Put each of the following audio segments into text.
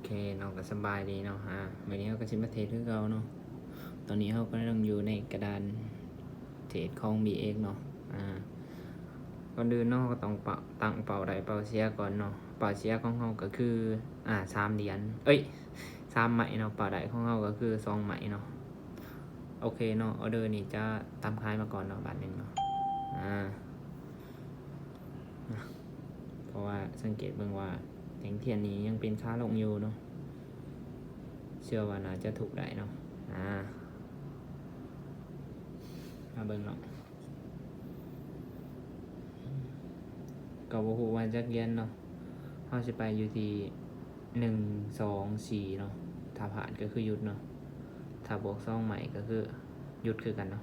ເຄເນາະ ກໍສະບາຍດີເນາະ ອ່າ ມື້ນີ້ເຮົາກໍຊິມາເທຣດຄືເກົ່າເນາະ. ຕອນນີ້ເຮົາກຳລັງຢູ່ໃນກະດານເທຣດຂອງ ບີເອັກ ເນາະ. ອ່າ ກ່ອນອື່ນເນາະ ເຮົາກໍຕ້ອງປະ ຕັ້ງເປົ້າໄດ້ເປົ້າເສຍກ່ອນເນາະ. ເປົ້າເສຍຂອງເຮົາກໍຄື ອ່າ ສາມຫຼຽນ ເອີຍ ສາມໄມ້ເນາະ. ເປົ້າໄດ້ຂອງເຮົາກໍຄືສອງໄມ້ເນາະ. ໂອເຄເນາະ ອອເດີນີ້ຈະຕາມຂາຍມາກ່ອນເນາະ ບາດໜຶ່ງເນາະ. ອ່າ ເພາະວ່າສັງເກດເບິ່ງວ່າແທ່ງທຽນນີ້ຍັງເປັນຂາລົງຢູ່ເນາະ, ເຊື່ອວ່າໜ້າຈະທຸບໄດ້ເນາະ. ອ່າ ມາເບິ່ງເນາະ ກໍບໍ່ຮູ້ວ່າຈັກຫຼຽນເນາະ. ເຮົາຊິໄປຢູ່ທີ່ໜຶ່ງ ສອງ ສີ່ເນາະ, ຖ້າຜ່ານກໍຄືຢຸດເນາະ, ຖ້າບວກສອງໄມ້ກໍຄືຢຸດຄືກັນເນາະ.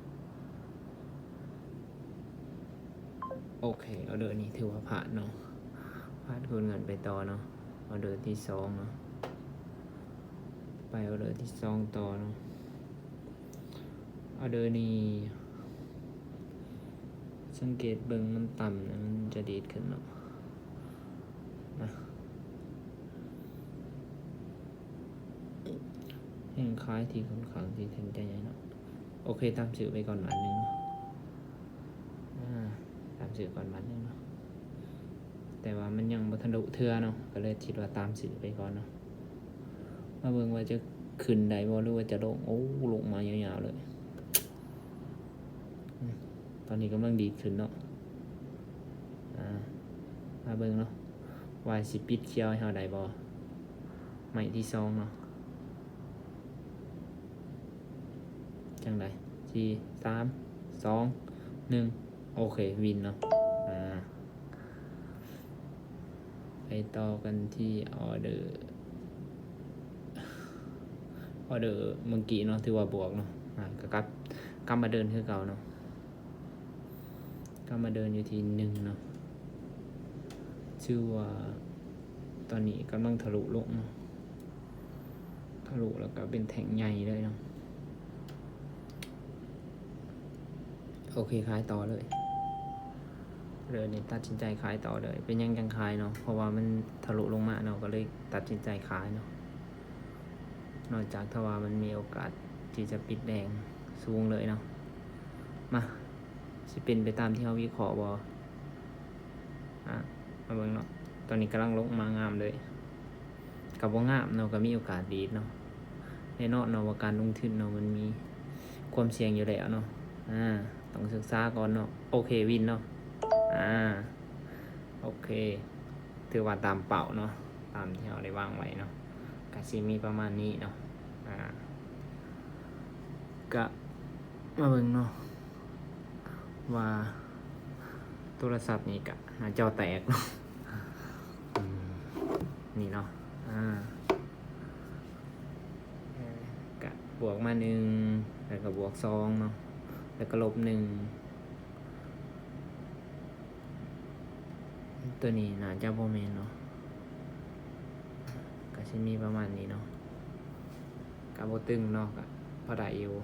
ໂອເຄ ອອເດີນີ້ຖືວ່າຜ່ານເນາະ, ຜ່ານຄູນເງິນໄປຕໍ່ເນາະ. ອອເດີທີສອງເນາະ, ໄປອອເດີທີສອງຕໍ່ເນາະ. ອອເດີນີ້ສັງເກດເບິ່ງມັນຕ່ຳນະ ມັນຈະດີດຂຶ້ນເນາະ. ນະ ແຮງຂາຍທີ່ຂ້ອນຂ້າງທີ່ເຖິງຈະໃຫຍ່ເນາະ. ໂອເຄ ຕາມຊື່ໄປກ່ອນບາດໜຶ່ງເນາະ. ອ່າ ຕາມຊື່ກ່ອນບາດໜຶ່ງເນາະ, ແຕ່ວ່າມັນຍັງບໍ່ທະລຸເທື່ອເນາະ, ກໍເລີຍຄິດວ່າຕາມຊື່ໄປກ່ອນເນາະ. ມາເບິ່ງວ່າຈະຂຶ້ນໄດ້ບໍ່ ຫຼືວ່າຈະລົງ. ໂອ້ ລົງມາຍາວໆເລີຍ. ອືມ ຕອນນີ້ກຳລັງດີດຂຶ້ນເນາະ. ອ່າ ມາເບິ່ງເນາະ ວ່າຊິປິດຂຽວໃຫ້ເຮົາໄດ້ບໍ່. ໄມ້ທີສອງເນາະ, ຈັ່ງໃດ? ສີ່ ສາມ ສອງ ໜຶ່ງ ໂອເຄ ວິນເນາະ. ອ່າ ໄປຕໍ່ກັນທີ່ອອເດີ ອອເດີມື້ກີ້ເນາະ ຖືວ່າບວກເນາະ. ອ່າ ກໍກັບ ກັບມາເດີນຄືເກົ່າເນາະ, ກັບມາເດີນຢູ່ທີ່ໜຶ່ງເນາະ. ຖືວ່າຕອນນີ້ກຳລັງທະລຸລົງເນາະ, ທະລຸແລ້ວກໍເປັນແທ່ງໃຫຍ່ເລີຍເນາະ. ໂອເຄ ຂາຍຕໍ່ເລີຍ. ເລີຍນີ້ຕັດສິນໃຈຂາຍຕໍ່ເລີຍ. ເປັນຫຍັງຈັ່ງຂາຍເນາະ? ເພາະວ່າມັນທະລຸລົງມາເນາະ, ກໍເລີຍຕັດສິນໃຈຂາຍເນາະ, ນອກຈາກຖ້າວ່າມັນມີໂອກາດທີ່ຈະປິດແດງສູງເລີຍເນາະ. ມາ ຊິເປັນໄປຕາມທີ່ເຮົາວິເຄາະບໍ່? ອ່າ ມາເບິ່ງເນາະ, ຕອນນີ້ກຳລັງລົງມາງາມເລີຍ. ກໍບໍ່ງາມເນາະ, ກໍມີໂອກາດດີດເນາະ. ແນ່ນອນເນາະວ່າການລົງທຶນເນາະ ມັນມີຄວາມສ່ຽງຢູ່ແລ້ວເນາະ. ອ່າ ຕ້ອງສຶກສາກ່ອນເນາະ. ໂອເຄ ວິນເນາະ. ອ່າ ໂອເຄ ຖືວ່າຕາມເປົ້າເນາະ, ຕາມທີ່ເຮົາໄດ້ວາງໄວ້ເນາະ, ກໍຊິມີປະມານນີ້ເນາະ. ອ່າ ກະມາເບິ່ງເນາະ ວ່າໂທລະສັບນີ້ກະໜ້າຈໍແຕກເນາະ. ອືມ ນີ້ເນາະ. ອ່າ ກະບວກມາໜຶ່ງ ແລ້ວກະບວກສອງເນາະ, ແລ້ວກະລົບໜຶ່ງ. ຕົວນີ້ໜ້າຈະບໍ່ແມ່ນເນາະ, ກະຊິມີປະມານນີ້ເນາະ. ກະບໍ່ຕຶງເນາະ, ກະພໍໄດ້ຢູ່.